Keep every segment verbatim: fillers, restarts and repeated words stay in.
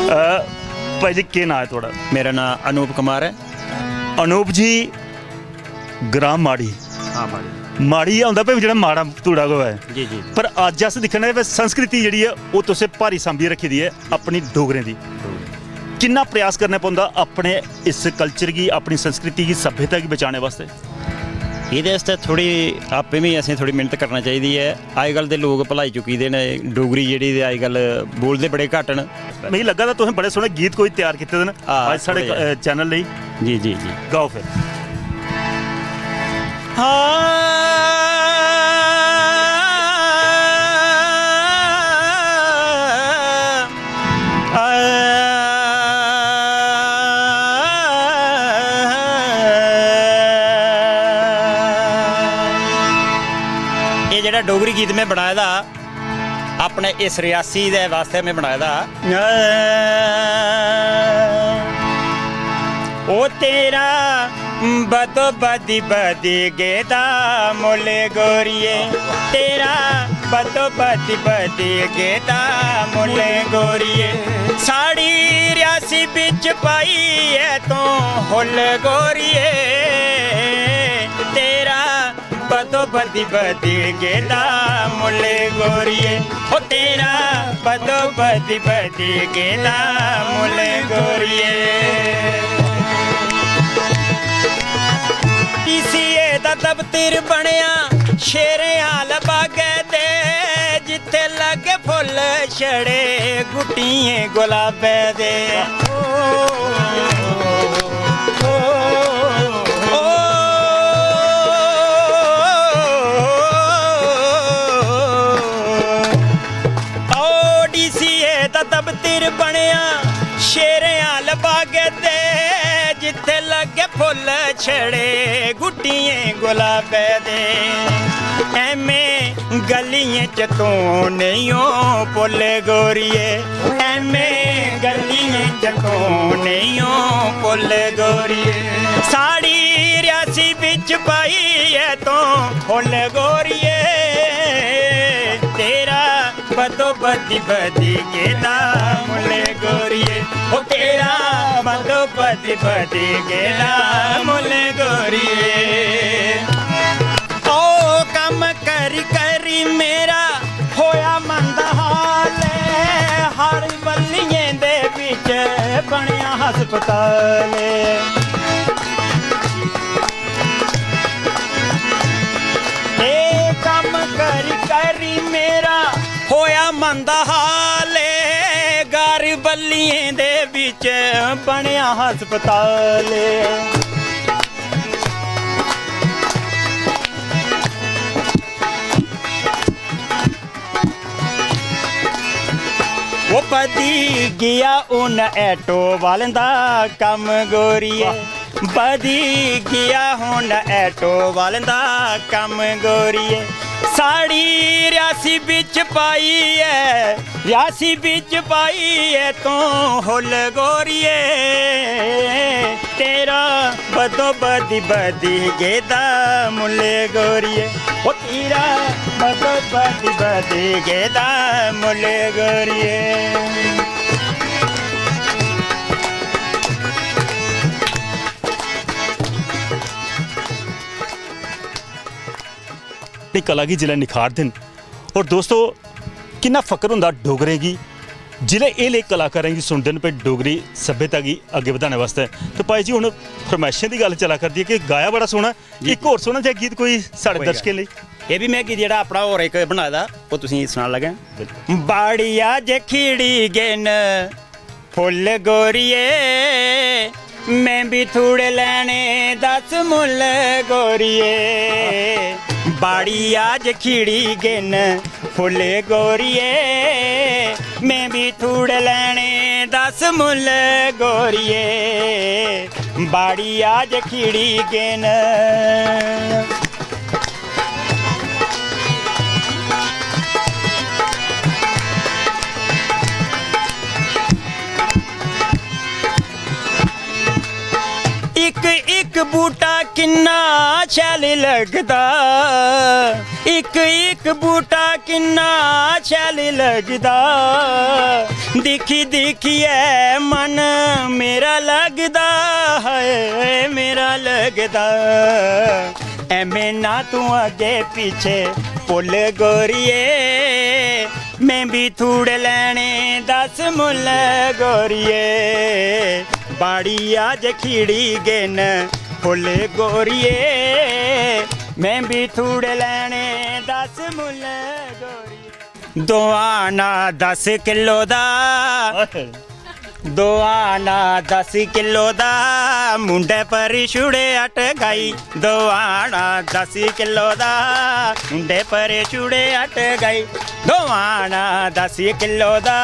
अ, भाई जी, केह् नांऽ ऐ थुआढ़ा? मेरा नांऽ अनूप कुमार ऐ। अनूप जी, ग्राम माड़ी। हां, माड़ी। माड़ी गै होंदा भाई, जेह्ड़ा माड़ा तूड़ा गै होऐ। जी, जी। पर अज्ज अस दिक्खने आं भाई, संस्कृति जेह्ड़ी ऐ, ओह् तुसें भारी सांभियै रक्खी दी ऐ अपनी डोगरें दी। किन्ना प्रयास करना पौंदा अपने इस culture गी, अपनी संस्कृति गी, सभ्यता गी बचाने वास्तै? एह्दे आस्तै थोह्ड़ी आपें बी असें थोह्ड़ी मेह्नत करना चाहिदी ऐ। अजकल दे लोक भुलाई चुकी दे न, डोगरी जेह्ड़ी ते अजकल बोलदे बड़े घट्ट न। मिगी लग्गा दा तुसें बड़े सोह्ने गीत कोई त्यार कीते दे न हां, अज्ज साढ़े थोह्ड़े क-, अ, channel लेई। जी, जी, जी। गाओ फिर। हां। एह् जेह्ड़ा डोगरी गीत में बनाए दा अपने इस रियासी दे वास्तै में बनाए दा। ओ तेरा बदो बदी बदी गेदा मुल्ल गोरिये, तेरा बदो बदी बदी गेदा मुल्ल गोरिये। साढ़ी रियासी बिच पाई ऐ तूं हुल्ल गोरिये, तेरा बदो बदी बदी गेदा मुल्ल गोरिये। ओ तेरा बदो बदी बदी गेदा मुल्ल गोरिये। डीसीए दा दफ्तर बनेआ शेरें आह्ला बागै ते, जित्थै लग्गे फुल्ल छड़े गुट्टियें गुलाबै दे। ओ, ओ, ओ, ओ, डीसीए दा दफ्तर बनेआ शेरें आह्ला बागै ते, जित्थै लग्गे फुल्ल छड़े गुट्टियें गुलाबै दे। ऐमें गलियें च तूं नेईं ओ पुल्ल गोरिये, ऐमें गलियें च तूं नेईं ओ पुल्ल गोरिये। साढ़ी रियासी बिच पाई ऐ तूं फुल्ल गोरिये, तेरा बदो बदी बदी गेदा मुल्ल गोरिये, ओ तेरा बदो बदी बदी गेदा मुल्ल गोरिये। ओ कम्म करी करी मेरा होया मंदा हाल, हर बल्लियें दे बिच बनेआ हस्पताल। ए कम्म करी करी मेरा होया मंदा हाल, गार बल्लियें दे बिच बनेआ हस्पताल। ओ बधी गेआ हून ऐटो वालें दा कम्म गोरिये, बधी गेआ हून ऐटो वालें दा कम्म गोरिये। साढ़ी रियासी बिच पाई ऐ, रियासी बिच पाई ऐ तूं हुल्ल गोरिये, तेरा बदो बदी बदी गेदा मुल्ल गोरिये। ओ तेरा बदो बदी बदी गेदा मुल्ल गोरिये। अपनी कला गी जिसलै निखारदे न, और दोस्तो, किन्ना फकर होंदा डोगरें गी जिसलै एह् लेह् कलाकारें गी सुनदे न, भाई, डोगरी सभ्यता गी अग्गें बधाने वास्तै। ते भाई जी, हून फरमाइशें दी गल्ल चला करदी ऐ कि गाया बड़ा सोह्ना, जी, इक जी। होर सोह्ना जेहा गीत कोई साढ़े कोई दर्शकें गल्ल लेई। एह् बी में गीत जेह्ड़ा अपना होर इक बनाए दा, ओह् तुसेंगी सनान लगा। बिल्कुल। बाड़िया जे खिड़ी गे न फुल्ल गोरिये, में बी थुड़े लैने दस मुल्ल गोरिये। बाड़िया जे खिड़ी गे न फुल्ल गोरिये, में बी थुड़े लैने दस मुल्ल गोरिये। बाड़िया जे खिड़ी गे न। इक इक इक बूटा किन्ना शैल लगदा, इक इक बूटा किन्ना शैल लगदा। दिक्खी दिक्खियै मन मेरा लगदा, हाय मेरा लगदा। ऐमें ना तूं अग्गें पिच्छें भुल्ल गोरिये, में बी थूड़े लैने दस मुल्ल गोरिये। बाड़ी अज्ज खिड़ी गे न फुल्ल गोरिये, में बी थूड़े लैने दस मुल्ल गोरिये। दोआना दस किलो दा, दोआना दस किलो दा, मुंडे पर छुड़े अटकाई। दोआना दस किलो दा, मुंडे पर छुड़े अटकाई। दोआना दस किलो दा,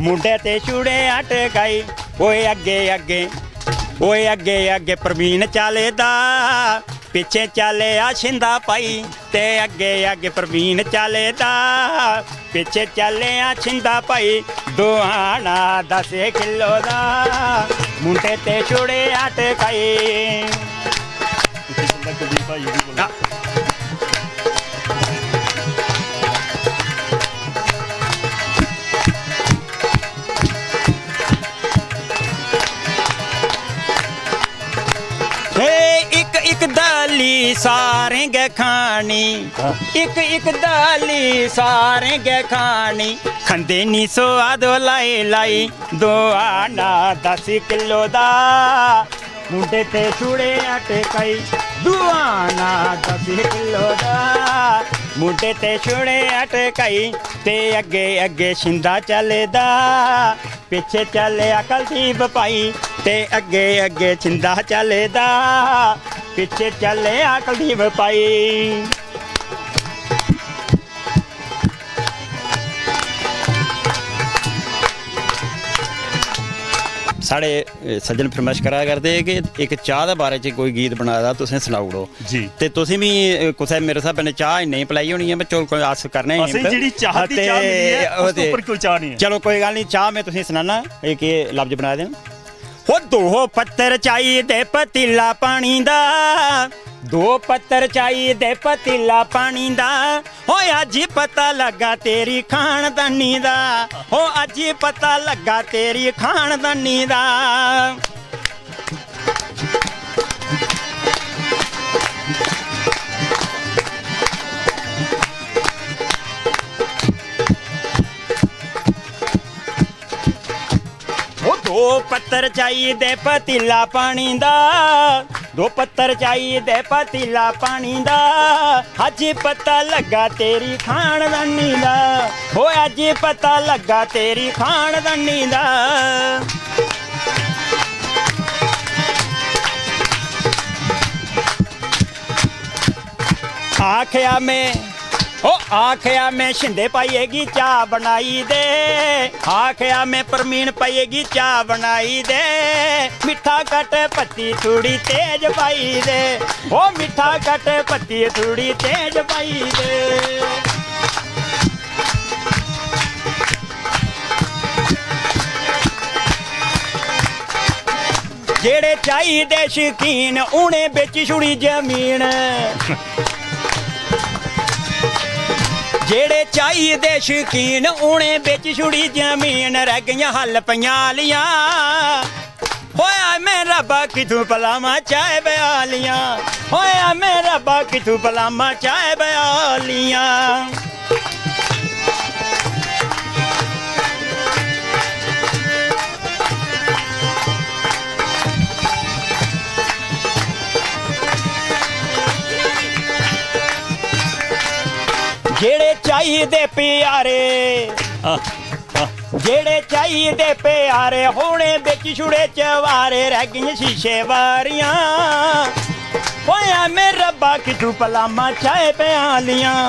मुंडे ते छुड़े अटकाई। ओए अग्गे अग्गे, ओए अग्गे अग्गे प्रवीण चले दा, पिच्छे चले आ शिंदा पाई। ते अग्गे अग्गे प्रवीण चले दा, पिच्छे चले आ शिंदा पाई। दोआना दस किलो दा, मुंडे ते छुड़े अटकाई। हे इक इक दाली सारें गै खानी, हाँ। इक इक दाली सारें गै खानी, खंदे नी सोआद लाई लाई। दोआना दस किलो दा, मुंडे ते छुड़े अटकाई। दोआना दस किलो दा, मुंडे ते छुड़े अटकाई। ते अग्गे अग्गे शिंदा चले दा, पिच्छे चले आ कुलदीप भाई। ते अग्गे अग्गे शिंदा चले दा, पिच्छे चले आ कुलदीप भाई। साढ़े, अ, सज्जन फरमाइश करा करदे कि इक चाह् दे बारे च कोई गीत बनाए दा तुसें सनाई ओड़ो। जी। ते तुसें बी, अ, कुसै मेरे स्हाबै नै चाह् नेईं पलाई होनी ऐ, पर चलो कोई अस करने आं असें हिम्मत। जेह्ड़ी चाह् दी ते चाह् मिली ऐ, ओह् उस ते उप्पर कोई चाह् निं ऐ। चलो कोई गल्ल निं, चाह् में तुसें सनाना, एह् केह् लफ्ज बनाए दे न। हो दो पत्तर चाहिदे पतीला पानी दा, दो पत्तर चाहिदे पतीला पानी दा। हो अज्ज पता लग्गा तेरी खानदानी दा, हो अज्ज पता लग्गा तेरी खानदानी दा। ओ दो पत्तर चाहिदे पतीला पानी दा, दो पत्तर चाहिदे पतीला पानी दा। अज्ज पता लग्गा तेरी खानदानी दा, ओ अज्ज पता लग्गा तेरी खानदानी दा। आखया में, ओ आखया में शिंदे पाइये गी चाह् बनाई दे, आखया में परमीन पाइये गी चाह् बनाई दे। मिट्ठा घट पत्ती थोड़ी तेज पाई दे, ओ मिट्ठा घट पत्ती थोड़ी तेज पाई दे। जेड़े चाहिदे शकीन, उ'नें बेची छुड़ी जमीन। जेड़े चाहिदे शकीन, उ'नें बेची छुड़ी जमीन। रह गईयां हल पंजालियां। होया में रब्बा कित्थूं पलावां चाय बयालियां। होया में रब्बा कित्थूं पलावां चाय बयालियां। जेड़े चाहिदे प्यारे, जेड़े चाहिदे प्यारे, होने बिच छुड़े चवारे, रह गईयां शीशे बारियां। होया में रब्बा कित्थूं पलावां चाय प्यालियां।